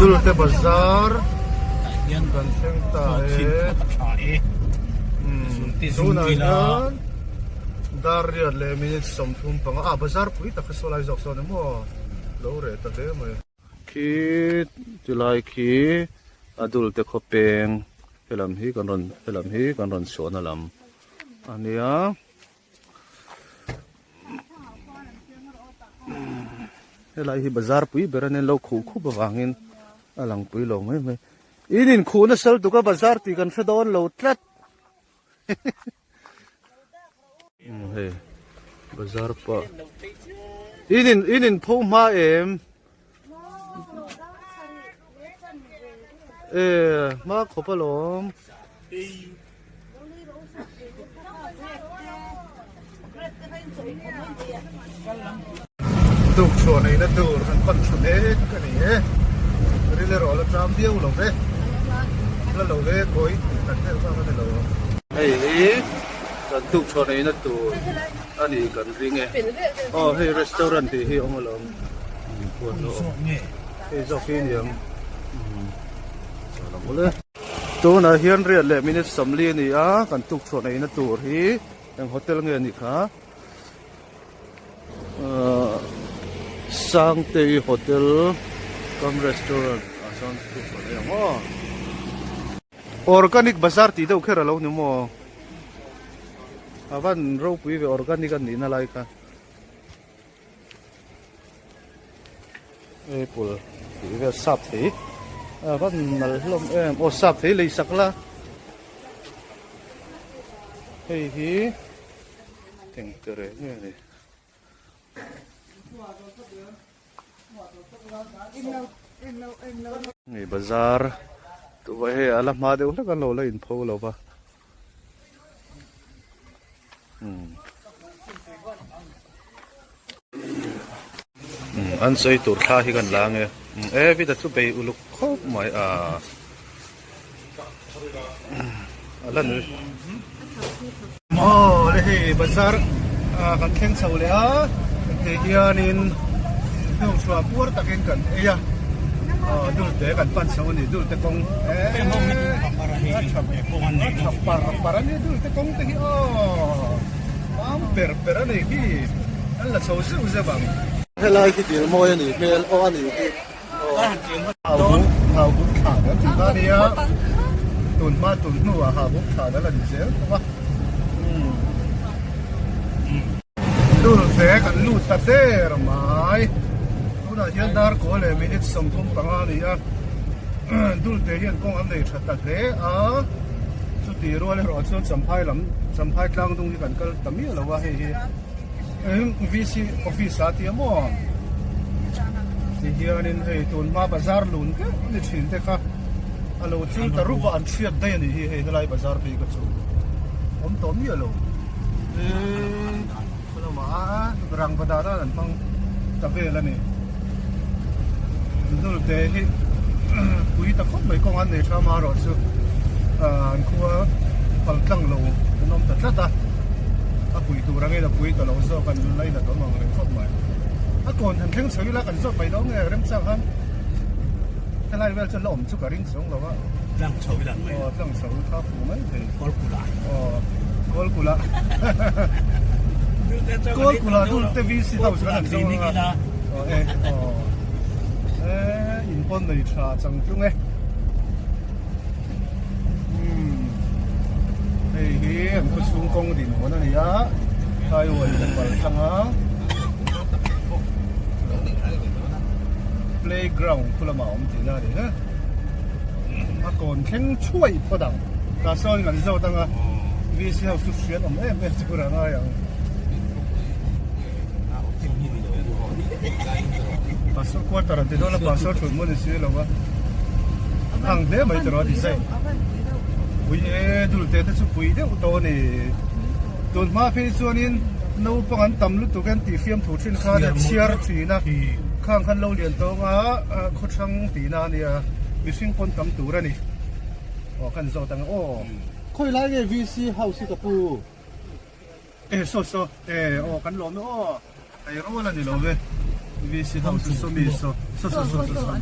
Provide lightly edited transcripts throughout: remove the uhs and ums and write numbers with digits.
Dulte bazar kan thleng ta e. Tunah hian dar riat leh minute 35 ah bazar pui tak kha saw lai zawk sawn emaw lo reh ta hle mai. Khi tilai khi a dulte khaw peng helam hi kan rawn helam hi kan rawn chhuahna lam a nia. Helai hi bazar pui ber a nia lo khuh khup avangin a lang pui lo mai mai. In inkhuh nasa lutuk a bazar tih kan hre dawn lo tlat. Hei bazar pah in in in in pho hma em e hma khawp alawm. Tukchhuah neihna tur kan pan tha mek a ni e. Ril erawh la tlam viau lo ve. La lo ve kawi tih kan vel vak a ni lo. Hei hi kan tukchhuah neihna tur a ni kan ring e. Aw hei restaurant tih hi a awm alawm. Hei zawk hi a ni ang. Tunah hian riat leh minute 40 a ni a, kan tukchhuah neihna tur hi eng hotel nge a nih kha? Ahh Sangtei Hotel cum Restaurant ah chuan tukchhuah nei ang aw. Organic Bazar tih deuh kher a lo ni maw? A van ropui ve organic a nihna lai kha. Apple tih vel sap thei a va nal hlawm em aw sap thei lei sak la hei hi eng te reng nge ni hei bazar tuvah hei a la hma deuh hlek an lo la inpho lo va. An sawi tur thla hi kan la ange e vida chu bei uluk khawp mai a a la nui aw le hei bazar kan thleng chho leh a hei hianin hnung chhuah puar takin kan ei a. Aw dulte kan pan chho a ni dulte kawng eee a tha a tha par par a ni dulte kawng te hi aw mam per per a nei hi an la chho zeuh zeuh ang. Helai hi dil mawi a nih hmel aw a nih hi aw hau buk thlan an tih kha a nia tun hma tun hnuah hau buk thlan a la ni zel bawk a dulte kan lut ta der mai. Tunah hian dar kaw leh minute 35 a ni a, Dulte hian kawng an nei tha ta hle a, chuti rual erawh chuan Champhai lam, Champhai tlang dung hi kan kal ta miah lo a, hei hi VC office a tia maw? Ti hianin hei tun hma bazar lun deuh a ni thin te kha a lo chil ta rup a, an hriat daih a ni hi hei helai bazar phei kha chu awm tawh miah lo. Chulama rangva dan an hmang ta vel a ni. Dulte hi pui ta khawp mai kawng an nei tha marawh chu an khua pal tlang lo an awm ta tlat a, a pui tur angin a pui ta lo zawk an lainat awm ang reng khawp mai. A kawn han thleng chho ila kan zawt mai lo nge remchang khan helai vel chuan la awm chu ka ring chuang lo a. Tlang chho ila mai. Aw tlang chho kha fu mai thei. Kawlkula. Aw Kawlkula. Kawlkula dulte VC house kan han zawng anga. Aw e aw e in pawn nei tha chang tlung e. Umm hei hi an khaw chhung kawng din hawn a ni a highway in a pal tlang a. Playground khu lamah a awm tihna a ni e. A kawn thleng chhuai phawt ang. Tah sawn kan zawt anga VC ho chu hriat awm em em chu a ngai ang. Pastor quarter an ti dawn a, pastor thut maw ni si lo a. Ang hle mai tawh a design. Pui e dul te te chu pui deuh tawh a ni. Tun hma phei chuanin naupang an tam lutuk an tih fiam thu thin khan a chhiar thin a. Khang khan lo lian tawng a khawchhang tihna a nia mihring pawn tam tur a ni. Aw kan zawt ang aw. Khawi lai nge VC house hi ka pu? E saw saw e aw kan lawm e aw hei rual a ni lo ve VC house chu saw mi saw saw saw saw saw.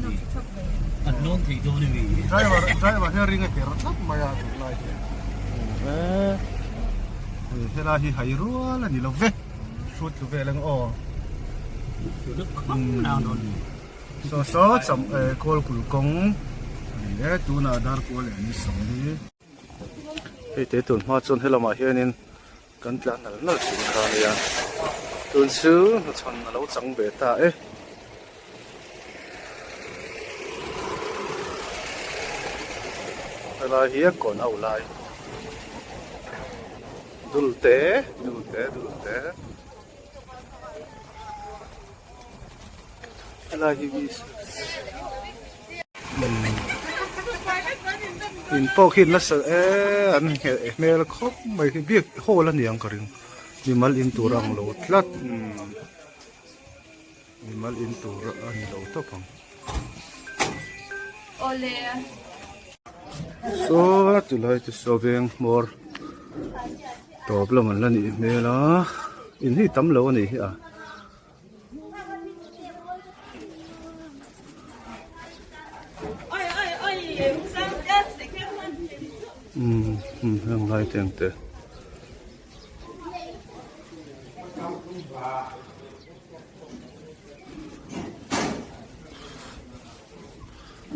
Lawn thei dawn a mi. Driver driver hian ring a ker tlat mai a tunlai hi. E helai hi hai rual a ni lo ve. Hrut tlu vel ang aw. Saw saw cham kawl kul kawng a ni e tunah darkual leh ni sawmli. Hei te tun hma chuan helamah hianin kan tlan nal nal thin kha a nia tun chu hnuchhawn a lo chang ve ta e. Helai hi a kawn auh lai dul te dul te dul te helai hi In pawh khi nasa e an hmel khawp mai khi biak hall a niang ka ring mimal in tur ang lo tlat mimal in tur a ni lo tawp ang. Saw tilai chu saw veng hmawr tawp lam an la nih hmel a in hi tam lo a nih hi a. Umm heng lai te ang te.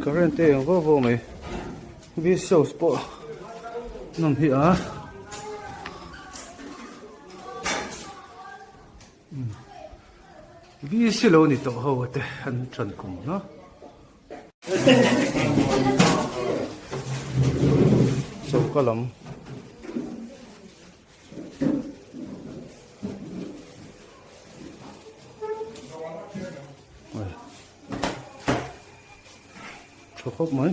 Current te eng vau vau mai visuals pawh nawm hi a. VC lo ni tawh ho te an tan kum na. Choka lam. Tha khawp mai.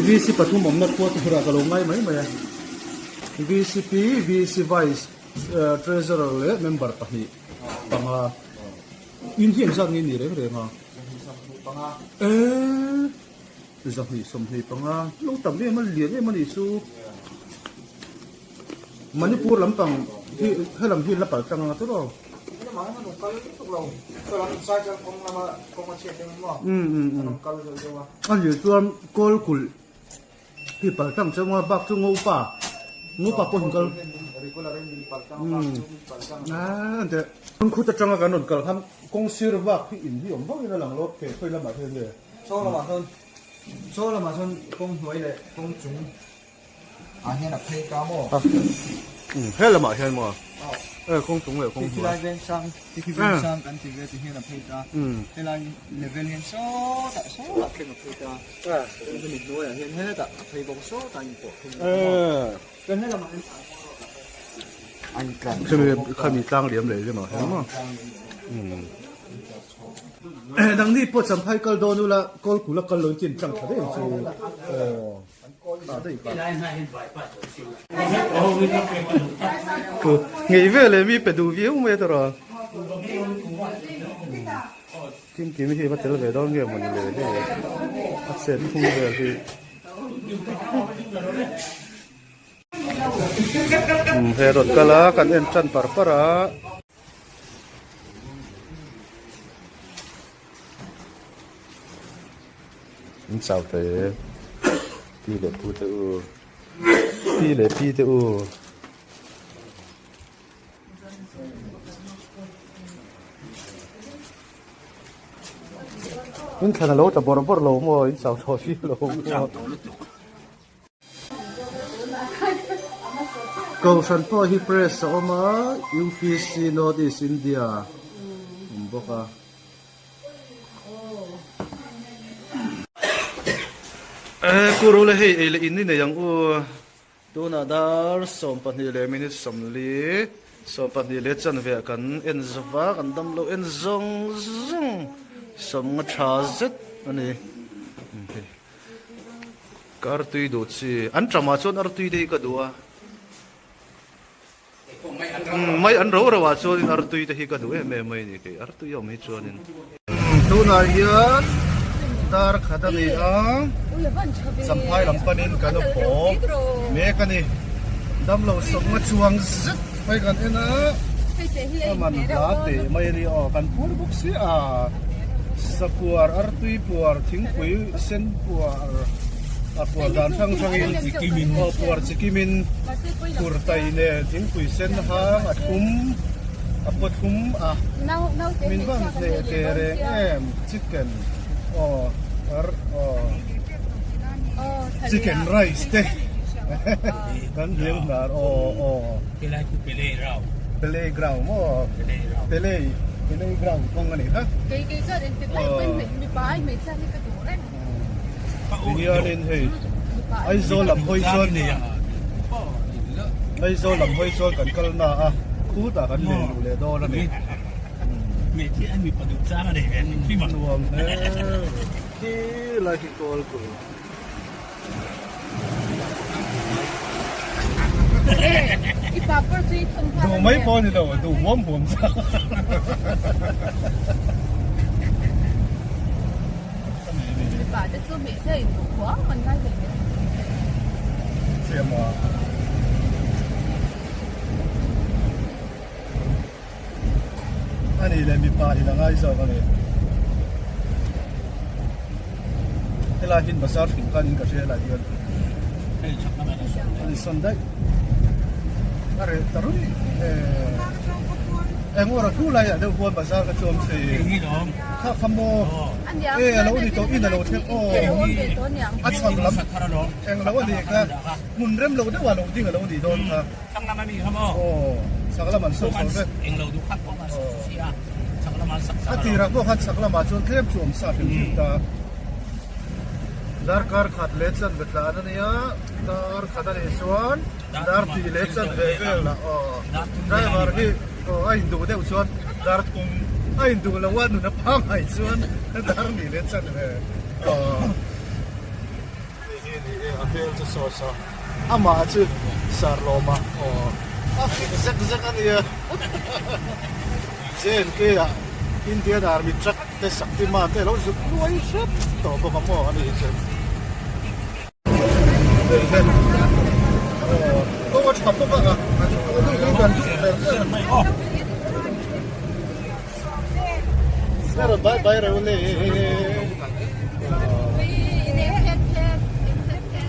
VC pathum awmna khua turah ka lo ngai mai mai a. VCP, VC Vice Treasurer leh member pahnih panga in hi engzat nge ni reng reng a? Eee 225 lo tam em a lian em a nih chu. Manipur lampang hi helam hi la pal tlang anga tawh a nih chuan kawl kulh hi pal tlang chauh a bak chu ngopa ngopa pawh in kal umm khut atanga kan rawn kal khan kawng sir vak hi in hi awm vak in a lang lo a phei khawi lamah hian nge chaw lamah sawn chaw lamah sawn kawng hnuai leh kawng chung Ah hian a phei ta maw? He lamah hian maw? E kawng chung leh kawng hnuai. Khilai veng sang, khi veng sang kan ti ve ti hian a phei ta. Helai level hian sawtah sawtah thleng a phei ta. Hemi hnuaiah hian hetah a phei bawk sawtah in pawh thung bawk maw? Chuan he lamah hian a intlan chho bawk a. Khami tlang liam leh lamah hian maw? Nangni pawh champhai kal dawn ula kawlkul a kal lo in tin tlang tha daih ang chu. Aw. Ngei vel e mi pe duh viau mai a tawrh a. Kim kim hi va tel ve dawn nge mawni le hei a chet phung vel hi. He rawn kal a kan en tan par par a. In chau thei e pi leh pu te u pi leh pi te u. In thlan a lo ta bawrh bawrh lo maw in chau tawh fih lo maw. Kohhran pawh hi press a awm a UPC North East India awm bawk a. Kuru le hei ei leh in ni nei ang u. Tunah dar 12 leh minute 40 12 leh chanve ah kan en zova kan damlo en zawng zawng sawmnga tha zet a ni. Ka artui duh chi. An tamah chuan artui te hi ka duh a. Mai an ro ro ah chuanin artui te hi ka duh em em mai a ni kei artui a awm hi chuanin. Tunah hian dar khat a ni a, Champhai lam panin kan haw mek a ni. Damlo sawmnga chuang zet mai kan en a. A man hla teh mai a ni aw kan phur bawk si a sapuar artui puar thingpui sen puar a puar dan hrang hrangin aw puar chikimin kurtai nen thingpui sen hang a thlum a paw thlum a min van hneh teh reng em chicken aw ar aw chicken rice te kan hliam hnar aw aw. Helai khu Pelei Rau. Pelei ground maw? Pelei Rau. Pelei, Pelei ground kawng a ni kha. Kei kei chuan engtik lai pawhin mipa ai hmeichhia hi ka duh reng. Tihianin hei Aizawl lam hawi chuan Aizawl lam hawi chuan kan kal na a, khutah kan leh luh leh dawn a ni. Hmeichhia hi mipa duh chang a nei ve hrim hrim a. Nuam hle. Khi lai hi kawl kulh. Duh mai pawh a ni lo, duh huam huam chang. A nih leh mipa in a ngai zawk a ni. Helai hian bazar hrim khan in ka hria helai hian. A ni sawn daih. A reh ta ruih eh eng ura thu lai ah deuh huan bazar ka chuam thei. Kha kha maw e a lo ni tawh in a lo thleng aw a chhak lam eng lo a nih kha hmun rem lo deuh ah lo ding a lo nih dawn kha. Chak lam ami kha maw? Aw, chak lam an sawi chho vek. Eng lo duh khat pawh kha si a, chak lam an sak A tirah pawh khan chak lamah chuan tlem chu awm sa hrim hrim ta. Darkar khat leh chanve tlan a nia, dar khat a nih chuan dar tih leh chanve vel ah aw. Driver hi aw a induh deuh chuan dar thum a induh lo a nun a pangngai chuan dar nih leh chanve aw. Hei hi ni e a hmel chu saw saw amah chu sar lawma aw a fik zek zek a nia JNK ah Indian Army truck te Shaktiman te alo zuk nuai hrep tawh bawk a maw a ni chu aw a tha bawk a Bye bye reuh le.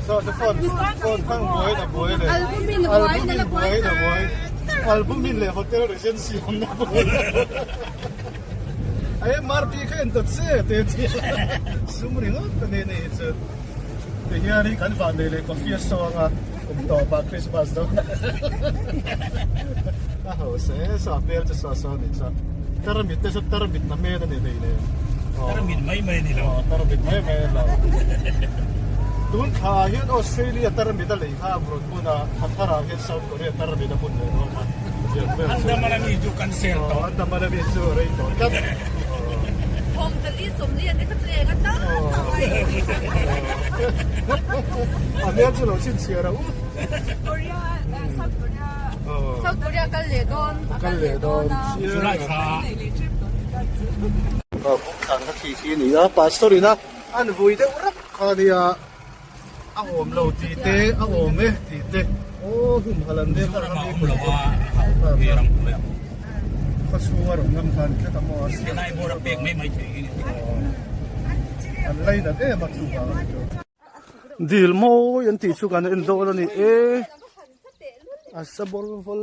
So the phone phone hmang buai na buai le. Albumin buai na buai na buai. Albumin le hotel regency awm na buai. Ai MRP kha en ta che te chi. Sum ringawt ta ne nei chu. Ti hian hi kan van nei leh coffee a sawng a kum tawp ah Christmas dawn. A ho se sa hmel chu saw saw ni chuan tarmit te chu tarmit na men a ni hlei nen. Tarmit mai mai a ni lo. Tarmit mai mai a ni lo. Tun thla ah hian Australia tarmit a lei kha a rawn bun a, thla thar ah hian South Korea tarmit a bun leh dawn a. Andaman ami chu kan sel tawh. Andaman ami chu a rei tawh tlat. A hmel chu lo chhinchhiar a u. South Korea kal leh dawn a kal leh dawn a. July thla ah. Bawkthlan kha khi khi a ni a, pastor ina an vui deuh rap kha a nia, a awm lo tih te a awm e tih te aw hum hal an vel kha a awm lo a khaw chhunga rawn ngam khan tlat a maw a helai bawr a pek mai mai thei hi an lainat em a chuvang a ni chu. Dil mawi an tih chu kan en dawn a ni e a sa bawl vawl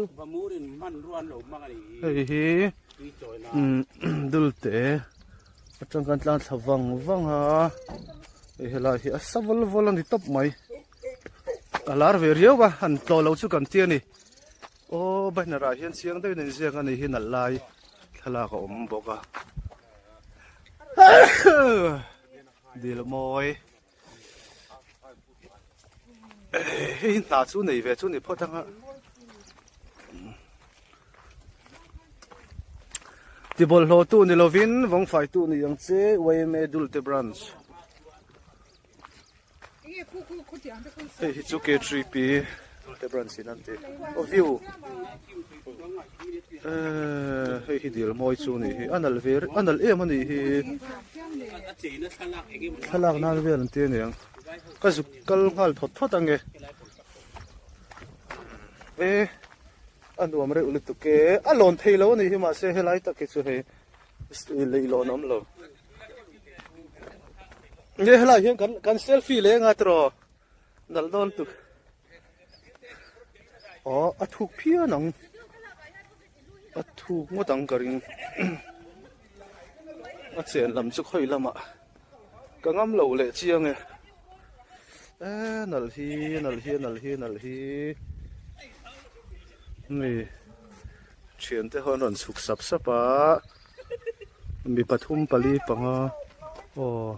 hei hi dulte atang kan tlan thla vang vang a hei helai hi a sa vawl vawl a ni tawp mai a lar ve riau a han tlawh lo chu kan ti a ni aw banner ah hian chiang deuhin a inziak a ni hi nalh lai thlalak a awm bawk a. Dil mawi hei hi hna chu nei ve chu ni phawt ang a ti bawlhhlawh tu ni lovin vawngfai tu ni ang che yma dulte branch hei hi chu k3p dulte branch in an ti aw view ehh hei hi dil mawi chu ni hi a nalh ve a nalh em a nih hi. Thlalak nan vel an ti aniang ka zuk kal nghal thawt thawt ange e A nuam reuh lutuk e. A lawn thei lo a nih hi mahse helai tak hi chu hei leihlawn a awm lo. Nge helai hian kan kan selfie leh anga tiraw nalh dawn lutuk. Aw a thuk phian ang. A thuk ngawt ang ka ring. A chen lam chu khawi lamah ka ngam lo leh chiang e. E nalh hi nalh hi nalh hi nalh hi mi thiante ho an rawn chhuk sap sap a mi pathum pali panga aw.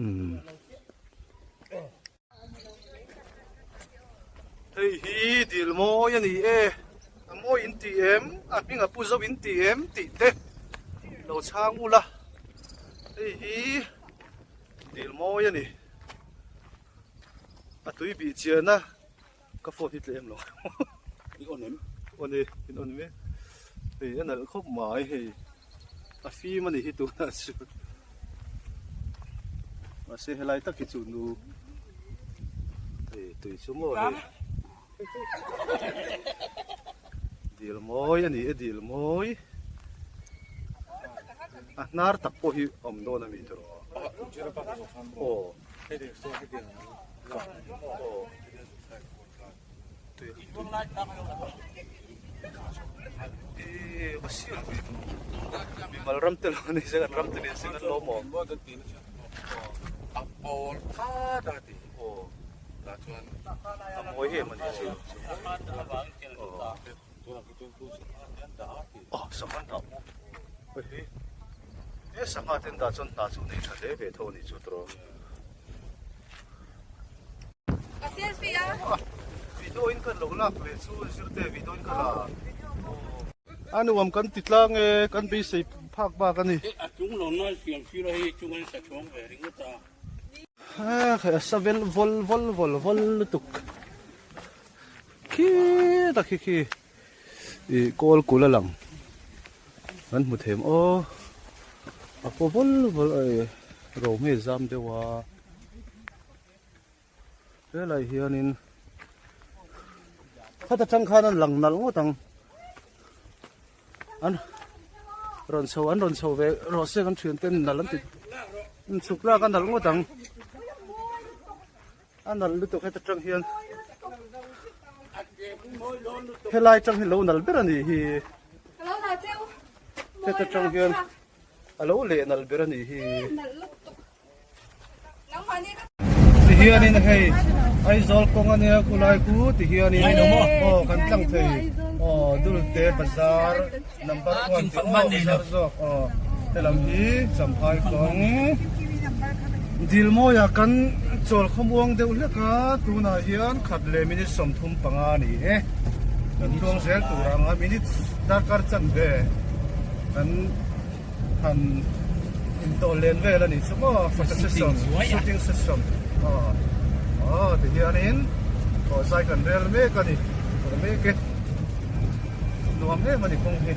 Umm. Hei hi dil mawi a ni e, a mawi in ti em, a hming a pu zo in ti em tih te lo chhang ula, hei hi dil mawi a ni, a tui bih chian a ka phone hi tlem lo I on em? On e, in on mek, hei a nalh khawp mai hei, a fim a ni hi tunah chuan mahse helai tak hi chu nu hei tui chu maw hei dil mawi a ni e dil mawi a hnar tak pawh hi awm dawn a mi tur aw aw Mimal ram te lo ni se kan ram te ni se kan lawm awm. A mawi em a ni chu. Aw sangha dah maw hei hi he sangha ten dah chuan hna chu nei tha hle ve tho a ni chu tawh. Ka selfie a. Video in kan lo lak leh chu zirte video in ka la. A nuam kan ti tlang e kan beisei phak bak a ni. A chung lo nal fiam fir a hei chung an sa chhawng ve ringawt a. Ha khai a sa vel vol vol vol vol lutuk. Khi tak khi khi ih kawl kul a lang kan hmu them aw a paw vawl vawl a ih ro nge zam deuh a helai hianin khata tang khan an lang nalh ngawt ang an rawn chho an rawn chho ve rawh se kan thian ten nalh an ti chhuk lak a nalh ngawt ang. A nalh lutuk heta tang hian helai tang hi lo nalh ber a nih hi heta tang hian a lo leh nalh ber a nih hi ti hianin hei Aizawl kawng a nia khulai khu ti hianin aw kan tlang thei aw Dulte bazar number 1 tih aw bazar zawk aw helam hi Champhai kawng. Dilmawiah kan chawl khawmuang deuh hlek a, tunah hian khat leh minute 35 a ni e. Kan tluang zel tur ang a, minute darkar chanve kan han intawh len vel a nih chu maw, photo session, shooting session aw aw ti hianin aw zai kan rel mek a ni, tawh mek e, nuam em a ni kawng hi.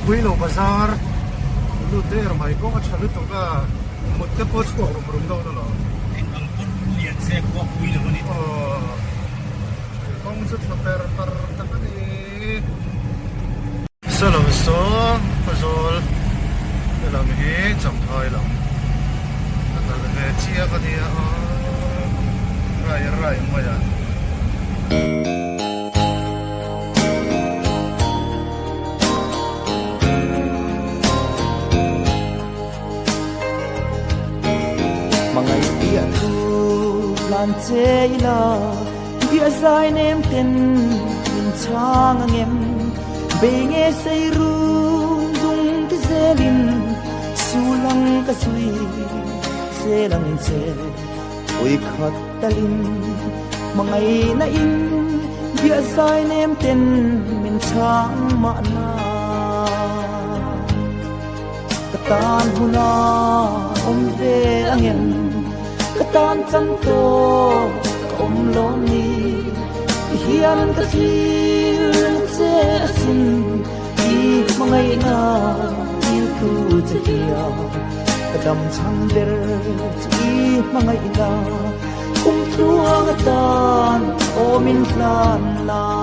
Puilo bazar lut der mai kawng a tha lutuk a mut te pawh chhuak rum rum dawn alawm. Eng ang pawn lian se pawh pui lo a ni. Aw kawng chu tha per par tak a ni. Salam saw Khawzawl helam hi Champhai lam a nalh ve chiak a nia aw rai rai mai a. Hmangaih biah thu hlan che ila biah zai nem ten min chhang angem bei nge sei rum dung ti zelin sulang ka zui zelang che ui khat talin hmangaih na in biah zai nem ten min chhang mahna Ka tan huna awm ve angem Ka tan chang tawh ka awm lawm ni Ti hian ka thlir che asin I hmangaihna dil tu che hian. Ka dam chhan ber chu i hmangaih la, kum tluang atan awmin hlan la.